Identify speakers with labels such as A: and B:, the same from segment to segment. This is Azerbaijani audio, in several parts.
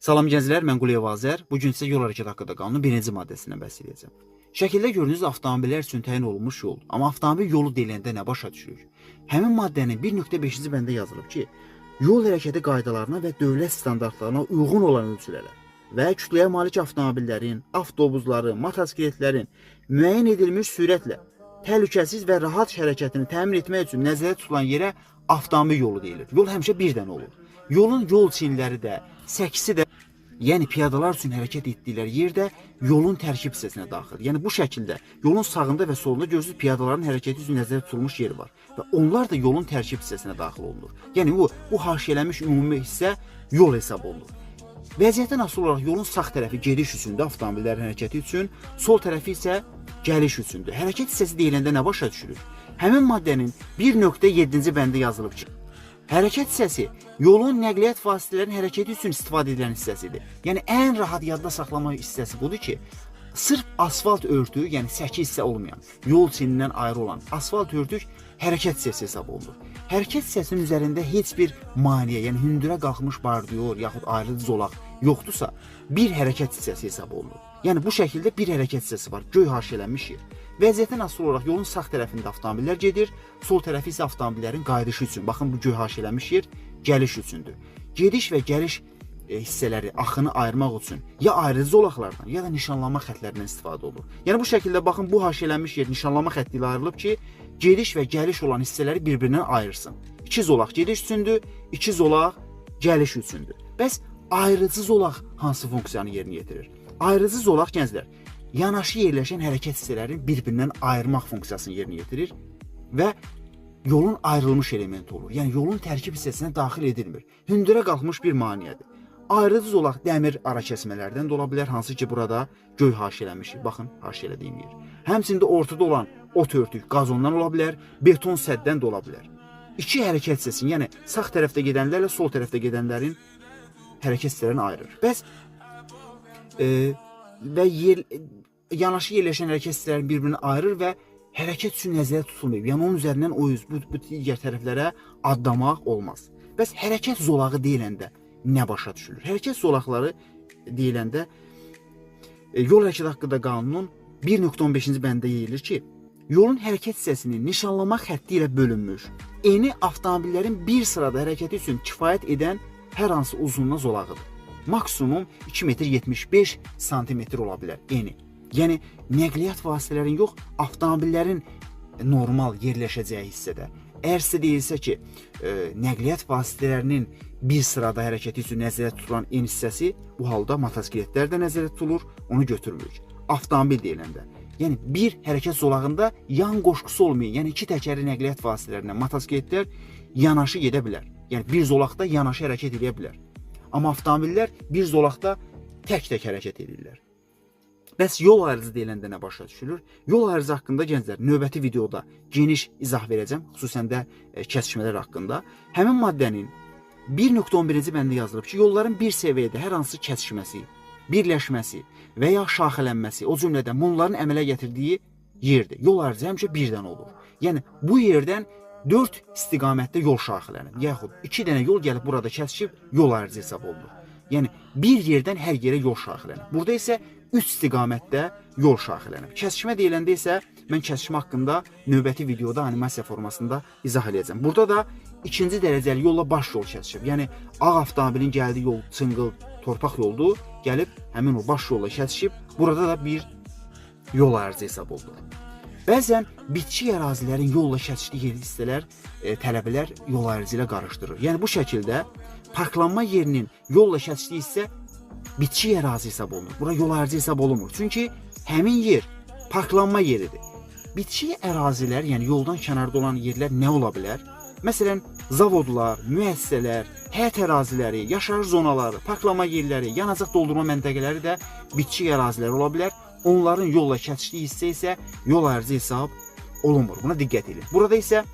A: Salam gənclər, mən Quliyev Azər. Bu gün sizə yol hərəkəti haqqında qanunun birinci maddəsindən bəhs edəcəm. Şəkildə gördüyünüz avtomobillər üçün təyin olunmuş yoldur. Amma avtomobil yolu deyiləndə nə başa düşürük? Həmin maddənin 1.5-ci bəndində yazılıb ki, yol hərəkəti qaydalarına və dövlət standartlarına uyğun olan ölçülərə və kütləyə malik avtomobillərin, avtobusların, motosikletlərin müəyyən edilmiş sürətlə təhlükəsiz və rahat hərəkətini təmin etmək üçün nəzərdə tutulan yerə avtomobil yolu deyilir. Yol həmişə bir dənə olur. Yolun yol çinləri də, səkisi də, yəni piyadalar üçün hərəkət etdikləri yerdə yolun tərkib hissəsinə daxil. Yəni bu şəkildə yolun sağında və solunda görürsünüz piyadaların hərəkəti üçün nəzərdə tutulmuş yer var və onlar da yolun tərkib hissəsinə daxil olunur. Yəni bu haşiyələnmiş ümumi hissə yol hesab olunur. Vəziyyətdən asılı olaraq yolun sağ tərəfi gediş üçündür, avtomobillərin hərəkəti üçün, sol tərəfi isə gəliş üçündür. Hərəkət hissəsi deyiləndə nə başa düşürük? Həmin maddənin 1.7-ci bəndində yazılıb ki, hərəkət hissəsi yolun nəqliyyat vasitələrinin hərəkəti üçün istifadə edilən hissəsidir. Yəni ən rahat yadda saxlama hissəsi budur ki, sırf asfalt örtüyü, yəni səki hissə olmayan, yol çinindən ayrı olan asfalt örtük hərəkət hissəsi hesab olunur. Hərəkət hissəsinin üzərində heç bir maneə, yəni hündürə qalxmış bardyor yaxud ayrı zolaq yoxdursa, bir hərəkət hissəsi hesab olunur. Yəni bu şəkildə bir hərəkət hissəsi var, göy haşiyələnmiş yer. Vəziyyətdən asılı olaraq yolun sağ tərəfində avtomobillər gedir, sol tərəfi isə avtomobillərin qayıdışı üçün. Baxın bu göy haşiyələnmiş yer gəliş üçündür. Gediş və gəliş hissələri axını ayırmaq üçün ya ayrı zolaqlardan, ya da nişanlanma xətlərindən istifadə olunur. Yəni bu şəkildə baxın bu haşiyələnmiş yer nişanlanma xətti ilə ayrılıb ki, gediş və gəliş olan hissələri bir-birindən ayırsın. İki zolaq gediş üçündür, iki zolaq gəliş üçündür. Bəs ayrıcı zolaq hansı funksiyanı yerinə yetirir? Ayrıcı zolaq gənclər yanaşı yerləşən hərəkət hissələrini bir-birindən ayırmaq funksiyasını yerinə yetirir və yolun ayrılmış elementi olur. Yəni yolun tərkib hissəsinə daxil edilmir. Hündürə qalxmış bir maneədir. Ayrıcı zolaq dəmir arakəsmələrdən də ola bilər, hansı ki burada göy haşiyələnmiş. Baxın, haşiyələdiyim yer. Həmçinin də ortada olan ot örtük qazondan ola bilər, beton səddən də ola bilər. İki hərəkət hissəsini, yəni sağ tərəfdə gedənlərlə sol tərəfdə gedənlərin hərəkət hissələrini ayırır. Bəs və yer yanaşı yerləşən hərəkət hissələrini bir-birindən ayırır və hərəkət üçün nəzərdə tutulmayıb. Yəni onun üzərindən o yüz bu digər tərəflərə adlamaq olmaz. Bəs hərəkət zolağı deyiləndə nə başa düşülür? Hərəkət zolaqları deyiləndə yol hərəkəti haqqında qanunun 1.15-ci bəndində deyilir ki, yolun hərəkət hissəsinin nişanlama xətti ilə bölünmüş, eni avtomobillərin bir sırada hərəkəti üçün kifayət edən hər hansı uzunluğa zolağıdır. Maksimum 2 metr 75 santimetr ola bilər eni. Yəni nəqliyyat vasitələrinin yox, avtomobillərin normal yerləşəcəyi hissədə. Əgər sizə deyilsə ki, nəqliyyat vasitələrinin bir sırada hərəkəti üçün nəzərdə tutulan en hissəsi, bu halda motosikletlər də nəzərdə tutulur, onu götürmürük. Avtomobil deyiləndə, yəni bir hərəkət zolağında yan qoşqusu olmayan, yəni iki təkərli nəqliyyat vasitələrindən motosikletlər yanaşı gedə bilər. Yəni bir zolaqda yanaşı hərəkət edə bilər. Amma avtomobillər bir zolaqda tək-tək hərəkət edirlər. Bəs yol ayrıcı deyiləndə nə başa düşülür? Yol ayrıcı haqqında gənclər növbəti videoda geniş izah verəcəm, xüsusən də kəsişmələr haqqında. Həmin maddənin 1.11-ci bəndində yazılıb ki, yolların bir səviyyədə hər hansı kəsişməsi, birləşməsi və ya şaxələnməsi, o cümlədən bunların əmələ gətirdiyi yerdir. Yol ayrıcı həmişə bir dənə olur. Yəni bu yerdən 4 istiqamətdə yol şaxələnir. Yaxud 2 dənə yol gəlib burada kəsişib yol ayrıcı hesab olunur. Yəni bir yerdən hər yerə yol şaxələnir. Burada isə 3 istiqamətdə yol şaxələnib. Kəsişmə deyiləndə isə mən kəsişmə haqqında növbəti videoda animasiya formasında izah eləyəcəm. Burada da ikinci dərəcəli yolla baş yol kəsişib. Yəni ağ avtomobilin gəldiyi yol çınqıl torpaq yoldur, gəlib həmin o baş yolla kəsişib. Burada da bir yol ayrıcı hesab olunur. Bəzən bitki ərazilərin yolla kəsişdiyi yer hissələr tələbələr yol ayrıcı ilə qarışdırır. Yəni bu şəkildə parklanma yerinin yolla kəsişdiyi hissə bitki ərazi hesab olunur. Bura yol ayrıcı hesab olunmur. Çünki həmin yer parklanma yeridir. Bitki ərazilər, yəni yoldan kənarda olan yerlər nə ola bilər? Məsələn, zavodlar, müəssisələr, həyət əraziləri, yaşayış zonaları, parklanma yerləri, yanacaq doldurma məntəqələri də bitki əraziləri ola bilər. Onların yolla kəsişdiyi hissə isə yol ayrıcı hesab olunmur. Buna diqqət edin. Burada isə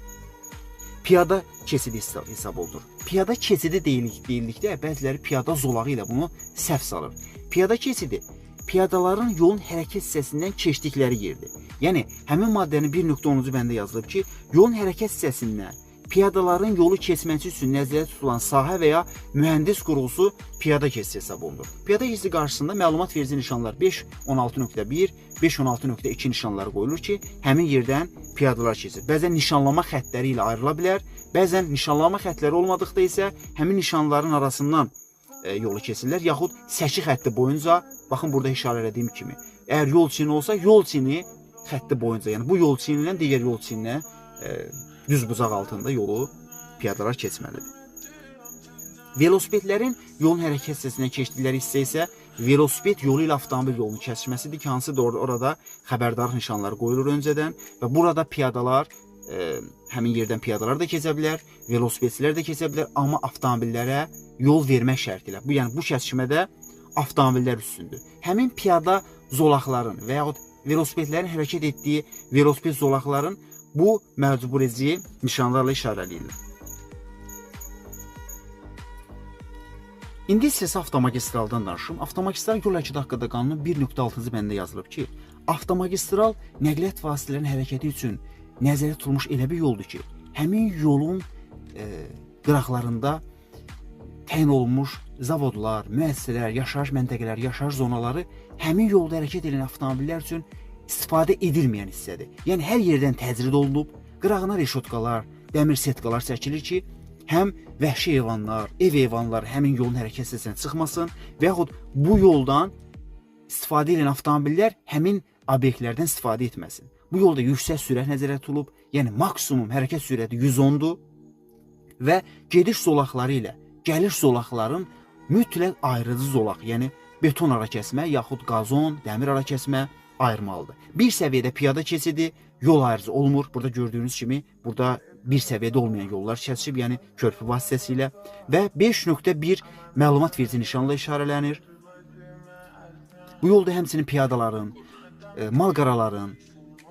A: piyada keçidi hesab olunur. Piyada keçidi deyildikdə bəziləri piyada zolağı ilə bunu səhv salır. Piyada keçidi piyadaların yolun hərəkət hissəsindən keçdikləri yerdir. Yəni həmin maddənin 1.10-cu bəndində yazılıb ki, yolun hərəkət hissəsindən Piyadaların yolu keçməsi üçün nəzərdə tutulan sahə və ya mühəndis qurğusu piyada keçidi hesab olunur. Piyada keçidi qarşısında məlumat verici nişanlar 5.16.1, 5.16.2 nişanları qoyulur ki, həmin yerdən piyadalar keçir. Bəzən nişanlama xəttləri ilə ayrıla bilər, bəzən nişanlama xəttləri olmadıqda isə həmin nişanların arasından yolu keçirlər, yaxud səki xətti boyunca, baxın burada işarə elədiyim kimi, əgər yol çini olsa, yol çini xətti boyunca, yəni bu yol çini ilə digər yol çininə düz bucaq altında yolu piyadalar keçməlidir. Velosipedlərin yolun hərəkət hissəsindən keçdikləri hissə isə velosiped yolu ilə avtomobil yolunun kəsişməsidir ki, hansı da orada xəbərdarlıq nişanları qoyulur öncədən və burada piyadalar həmin yerdən piyadalar da keçə bilər, velosipedçilər də keçə bilər, amma avtomobillərə yol vermək şərti ilə. Bu yəni bu kəsişmədə avtomobillər üstündür. Həmin piyada zolaqların və yaxud velosipedlərin hərəkət etdiyi velosiped zolaqların bu məcbur edici nişanlarla işarələyirlər. İndi isə avtomagistraldan danışım. Avtomagistral yol hərəkəti haqqında qanunun 1.6-cı bəndində yazılıb ki, avtomagistral nəqliyyat vasitələrinin hərəkəti üçün nəzərdə tutulmuş elə bir yoldur ki, həmin yolun qıraqlarında təyin olunmuş zavodlar, müəssisələr, yaşayış məntəqələri, yaşayış zonaları həmin yolda hərəkət edən avtomobillər üçün istifadə edilməyən hissədir. Yəni hər yerdən təcrid olunub, qırağına reşotkalar, dəmir setkalar çəkilir ki, həm vəhşi heyvanlar, ev heyvanları həmin yolun hərəkət hissəsinə çıxmasın və yaxud bu yoldan istifadə edən avtomobillər həmin obyektlərdən istifadə etməsin. Bu yolda yüksək sürət nəzərdə tutulub, yəni maksimum hərəkət sürəti 110-dur və gediş zolaqları ilə gəliş zolaqların mütləq ayrıcı zolaq, yəni beton ara kəsmə yaxud qazon, dəmir ara kəsmə ayırmalıdır. Bir səviyyədə piyada keçidi, yol ayrıcı olmur. Burada gördüyünüz kimi burada bir səviyyədə olmayan yollar kəsib, yəni körpü vasitəsilə və 5.1 məlumat verici nişanla işarələnir. Bu yolda həmçinin piyadaların, malqaraların,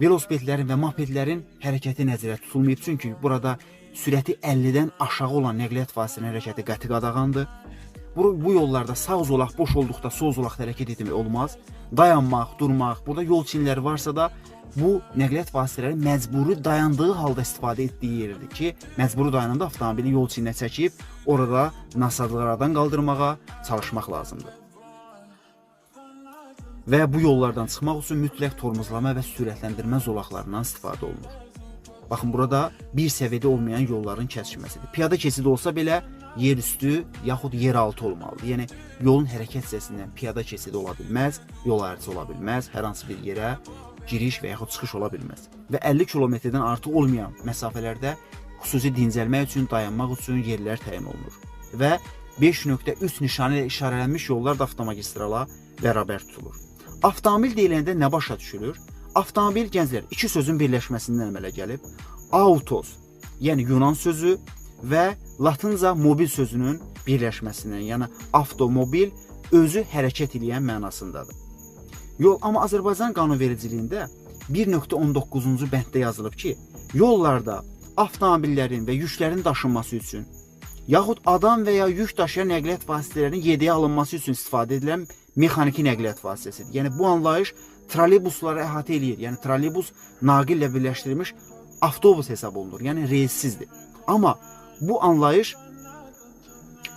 A: velosipedlərin və mopedlərin hərəkəti nəzərdə tutulmayıb. Çünki burada sürəti 50-dən aşağı olan nəqliyyat vasitələrinin hərəkəti qəti qadağandır. Bu yollarda sağ zolaq boş olduqda sol zolaqda hərəkət etmək olmaz. Dayanmaq, durmaq, burada yol çinləri varsa da bu nəqliyyat vasitələri məcburi dayandığı halda istifadə etdiyi yerdir ki, məcburi dayananda avtomobili yol çininə çəkib orada nasazlıqlardan qaldırmağa çalışmaq lazımdır. Və bu yollardan çıxmaq üçün mütləq tormozlama və sürətləndirmə zolaqlarından istifadə olunur. Baxın, burada bir səviyyədə olmayan yolların kəsişməsidir. Piyada keçidi olsa belə yerüstü yaxud yeraltı olmalıdır. Yəni yolun hərəkət hissəsindən piyada keçidi ola bilməz, yol ayrıcı ola bilməz, hər hansı bir yerə giriş və yaxud çıxış ola bilməz. Və 50 kilometrdən artıq olmayan məsafələrdə xüsusi dincəlmək üçün, dayanmaq üçün yerlər təyin olunur. Və 5.3 nişanı ilə işarələnmiş yollar da avtomagistrala bərabər tutulur. Avtomobil deyiləndə nə başa düşülür? Avtomobil, gənclər, iki sözün birləşməsindən əmələ gəlib. Autos, yəni Yunan sözü və Latınca mobil sözünün birləşməsindən, yəni avtomobil özü hərəkət eləyən mənasındadır. Yol, amma Azərbaycan qanunvericiliyində 1.19-cu bənddə yazılıb ki, yollarda avtomobillərin və yüklərin daşınması üçün yaxud adam və ya yük daşıyan nəqliyyat vasitələrinin yediyə alınması üçün istifadə edilən mexaniki nəqliyyat vasitəsidir. Yəni bu anlayış trolleybusları əhatə eləyir. Yəni trolleybus naqillə birləşdirilmiş avtobus hesab olunur. Yəni relssizdir. Amma bu anlayış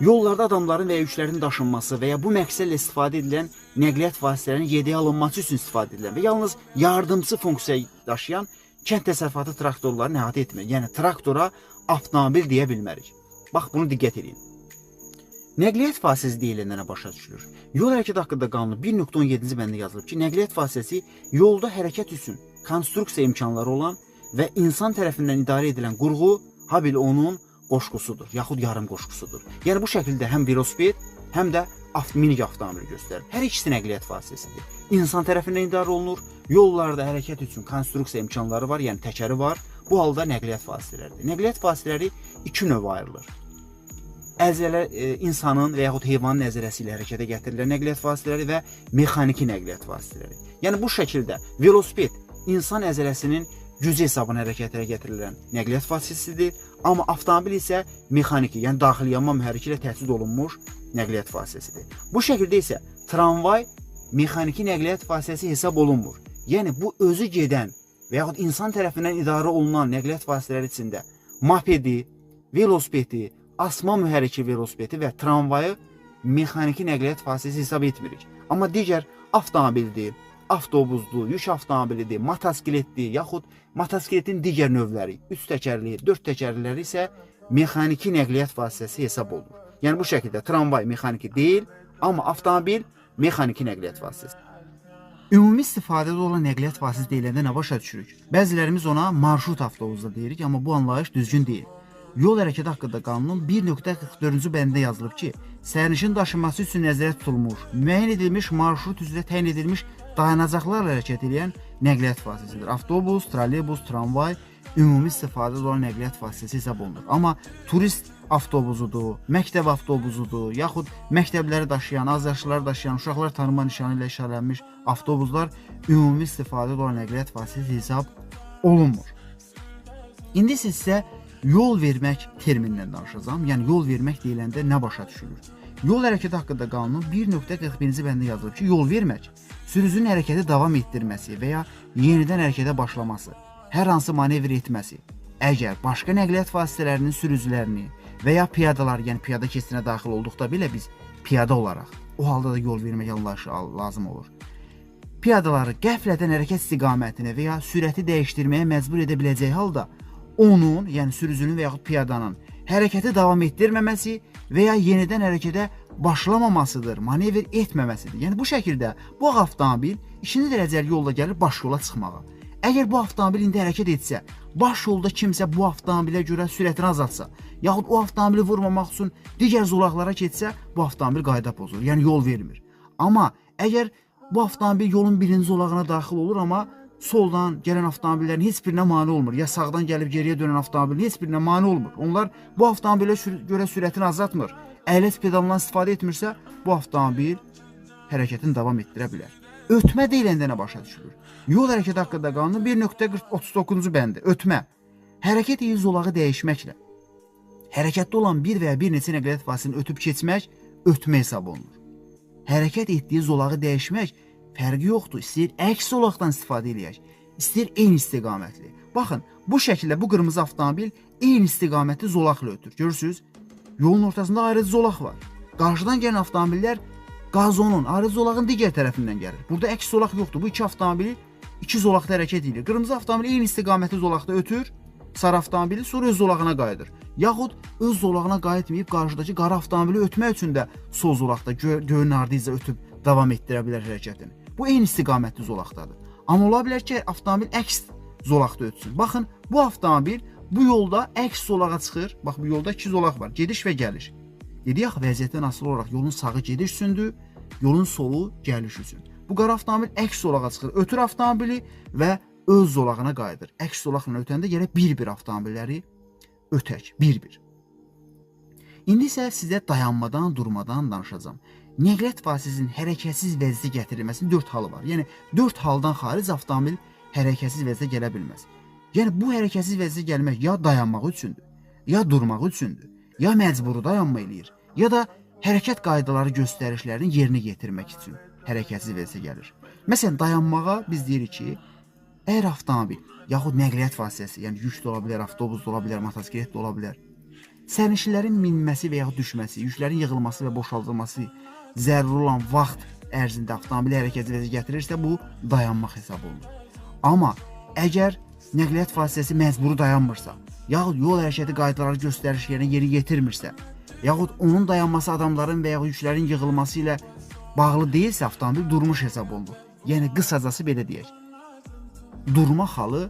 A: yollarda adamların və ya yüklərin daşınması və ya bu məqsədlə istifadə edilən nəqliyyat vasitələrinin yediyə alınması üçün istifadə edilən və yalnız yardımçı funksiya daşıyan kənd təsərrüfatı traktorlarını əhatə etmir. Yəni traktora avtomobil deyə bilmərik. Bax bunu diqqət edin. Nəqliyyat vasitəsi deyiləndə nə başa düşülür? Yol hərəkəti haqqında qanunu 1.17-ci bənddə yazılıb ki, nəqliyyat vasitəsi yolda hərəkət üçün konstruksiya imkanları olan və insan tərəfindən idarə edilən qurğu, habil onun qoşqusudur, yaxud yarım qoşqusudur. Yəni bu şəkildə həm velosiped, həm də minik avtomobil göstərir. Hər ikisi nəqliyyat vasitəsidir. İnsan tərəfindən idarə olunur. Yollarda hərəkət üçün konstruksiya imkanları var, yəni təkəri var. Bu halda nəqliyyat vasitələridir. Nəqliyyat vasitələri iki növə ayrılır. Əzələ insanın və yaxud heyvanın əzələsi ilə hərəkətə gətirilən nəqliyyat vasitələri və mexaniki nəqliyyat vasitələri. Yəni bu şəkildə velosiped insan əzələsinin gücü hesabına hərəkətə gətirilən nəqliyyat vasitəsidir, amma avtomobil isə mexaniki, yəni daxili yanma mühərriki ilə təchiz olunmuş nəqliyyat vasitəsidir. Bu şəkildə isə tramvay mexaniki nəqliyyat vasitəsi hesab olunmur. Yəni bu özü gedən və yaxud insan tərəfindən idarə olunan nəqliyyat vasitələri içində Mopedi, velosipedi, asma mühərrikli velosipedi və tramvayı mexaniki nəqliyyat vasitəsi hesab etmirik. Amma digər avtomobildir, avtobusdur, yük avtomobilidir, motosikletdir, yaxud motosikletin digər növləri, 3 təkərli, 4 təkərliləri isə mexaniki nəqliyyat vasitəsi hesab olunur. Yəni bu şəkildə tramvay mexaniki deyil, amma avtomobil mexaniki nəqliyyat vasitəsi. Ümumi istifadədə olan nəqliyyat vasitəsi deyiləndə nə başa düşürük? Bəzilərimiz ona marşrut avtobusu da deyirik, amma bu anlayış düzgün deyil. Yol hərəkəti haqqında qanunun 1.44-cü bəndində yazılıb ki, sərnişin daşınması üçün nəzərdə tutulmuş, müəyyən edilmiş marşrut üzrə təyin edilmiş dayanacaqlarla hərəkət edən nəqliyyat vasitəsidir. Avtobus, trolleybus, tramvay ümumi istifadədə olan nəqliyyat vasitəsi hesab olunur. Amma turist avtobusudur, məktəb avtobusudur, yaxud məktəbləri daşıyan, azyaşlıları daşıyan, uşaqlar tanıma nişanı ilə işarələnmiş avtobuslar ümumi istifadədə olan nəqliyyat vasitəsi hesab olunmur. İndi isə yol vermək terminindən danışacağam. Yəni yol vermək deyiləndə nə başa düşülür? Yol hərəkəti haqqında qanunun 1.41-ci bəndində yazılıb ki, yol vermək sürücünün hərəkəti davam etdirməsi və ya yenidən hərəkətə başlaması, hər hansı manevr etməsi, əgər başqa nəqliyyat vasitələrinin sürücülərini və ya piyadalar, yəni piyada keçidinə daxil olduqda belə biz piyada olaraq o halda da yol vermək anlayışı lazım olur. Piyadaları qəflətən hərəkət istiqamətini və ya sürəti dəyişdirməyə məcbur edə biləcəyi halda onun, yəni sürücünün və yaxud piyadanın hərəkəti davam etdirməməsi və ya yenidən hərəkətə başlamamasıdır, manevr etməməsidir. Yəni bu şəkildə bu avtomobil ikinci dərəcəli yolla gəlir baş yola çıxmağa. Əgər bu avtomobil indi hərəkət etsə, baş yolda kimsə bu avtomobilə görə sürətini azaltsa, yaxud o avtomobili vurmamaq üçün digər zolaqlara keçsə, bu avtomobil qayda pozur, yəni yol vermir. Amma əgər bu avtomobil yolun birinci zolağına daxil olur, amma soldan gələn avtomobillərin heç birinə mane olmur, ya sağdan gəlib geriyə dönən avtomobilin heç birinə mane olmur. Onlar bu avtomobilə görə sürətini azaltmır. Əyləc pedalından istifadə etmirsə, bu avtomobil hərəkətini davam etdirə bilər. Ötmə deyiləndə nə başa düşülür? Yol hərəkəti haqqında qanunun 1.39-cu bəndi. Ötmə. Hərəkət etdiyi zolağı dəyişməklə hərəkətdə olan bir və ya bir neçə nəqliyyat vasitəsini ötüb keçmək ötmə hesab olunur. Hərəkət etdiyi zolağı dəyişmək fərqi yoxdur. İstəyir əks zolaqdan istifadə eləyək, istəyir eyni istiqamətli. Baxın, bu şəkildə bu qırmızı avtomobil eyni istiqamətli zolaqla ötür. Görürsüz? Yolun ortasında ayrıcı zolaq var. Qarşıdan gələn avtomobillər qazonun, ayrıcı zolağın digər tərəfindən gəlir. Burada əks zolaq yoxdur. Bu iki avtomobili iki zolaqda hərəkət edir. Qırmızı avtomobil eyni istiqamətli zolaqda ötür, sarı avtomobili sonra öz zolağına qayıdır. Yaxud öz zolağına qayıtmayıb qarşıdakı qara avtomobili ötmək üçün də sol zolaqda göyün ardınca ötüb davam etdirə bilər hərəkətini. Bu eyni istiqamətli zolaqdadır. Amma ola bilər ki, avtomobil əks zolaqda ötsün. Baxın, bu avtomobil bu yolda əks zolağa çıxır. Bax, bu yolda iki zolaq var, gediş və gəliş. Dedik axı, vəziyyətdən asılı olaraq yolun sağı gediş üçündür, yolun solu gəliş üçün. Bu qara avtomobil əks zolağa çıxır, ötür avtomobili və öz zolağına qayıdır. Əks zolaqla ötəndə gərək bir-bir avtomobilləri ötək, bir-bir. İndi isə sizə dayanmadan, durmadan danışacağam. Nəqliyyat vasitəsinin hərəkətsiz vəziyyətə gətirilməsinin 4 halı var. Yəni 4 haldan xaric avtomobil hərəkətsiz vəziyyətə gələ bilməz. Yəni bu hərəkətsiz vəziyyətə gəlmək ya dayanmaq üçündür, ya durmaq üçündür, ya məcburi dayanma eləyir, ya da hərəkət qaydaları göstərişlərini yerinə yetirmək üçün hərəkətsiz vəziyyətə gəlir. Məsələn, dayanmağa biz deyirik ki, əgər avtomobil yaxud nəqliyyat vasitəsi, yəni yük də ola bilər, avtobus da ola bilər, motosiklet də ola bilər, sərnişinlərin minməsi və yaxud düşməsi, yüklərin yığılması və boşaldılması zəruri olan vaxt ərzində avtomobili hərəkətsiz vəziyyətə gətirirsə, bu dayanmaq hesab olunur. Amma əgər nəqliyyat vasitəsi məcburi dayanmırsa, yaxud yol hərəkəti qaydaları göstərişlərini yerinə yetirmirsə, yaxud onun dayanması adamların və yaxud yüklərin yığılması ilə bağlı deyilsə, avtomobil durmuş hesab olunur. Yəni qısacası belə deyək. Durma halı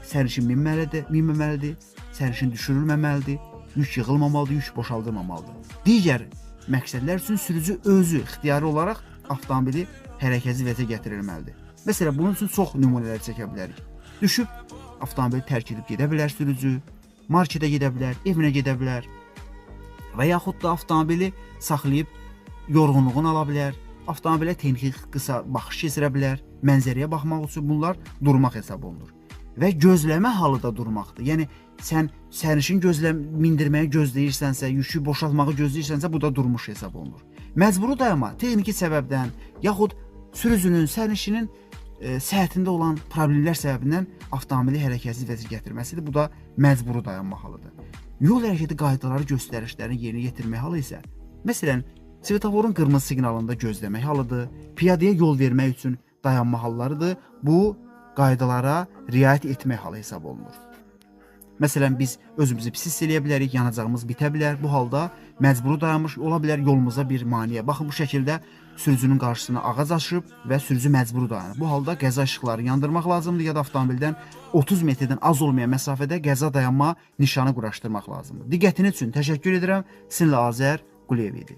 A: sərnişin minməlidir, minməməlidir, sərnişin düşürülməməlidir, yük yığılmamalıdır, yük boşaldılmamalıdır. Digər məqsədlər üçün sürücü özü ixtiyari olaraq avtomobili hərəkətsiz vəziyyətə gətirilməlidir. Məsələn, bunun üçün çox nümunələr çəkə bilərik. Düşüb avtomobili tərk edib gedə bilər sürücü, marketə gedə bilər, evinə gedə bilər və yaxud da avtomobili saxlayıb yorğunluğunu ala bilər, avtomobilə texniki qısa baxış keçirə bilər, mənzərəyə baxmaq üçün bunlar durmaq hesab olunur. Və gözləmə halı da durmaqdır. Yəni sən sərnişin mindirməyi gözləyirsənsə, yükü boşaltmağı gözləyirsənsə, bu da durmuş hesab olunur. Məcburi dayanma texniki səbəbdən, yaxud sürücünün, sərnişinin səhhətində olan problemlər səbəbindən avtomobili hərəkətsiz vəziyyətə gətirməsidir. Bu da məcburi dayanma halıdır. Yol hərəkəti qaydaları göstərişlərini yerinə yetirmək halı isə, məsələn, svetoforun qırmızı siqnalında gözləmək halıdır, piyadaya yol vermək üçün dayanma hallarıdır. Bu qaydalara riayət etmək halı hesab olunur. Məsələn, biz özümüzü pis hiss eləyə bilərik, yanacağımız bitə bilər. Bu halda məcburi dayanmış ola bilər yolumuza bir maneə. Baxın, bu şəkildə sürücünün qarşısına ağac aşıb və sürücü məcburi dayanır. Bu halda qəza işıqlarını yandırmaq lazımdır ya da avtomobildən 30 metrdən az olmayan məsafədə qəza dayanma nişanı quraşdırmaq lazımdır. Diqqətiniz üçün təşəkkür edirəm. Sizinlə Azər Quliyev idi.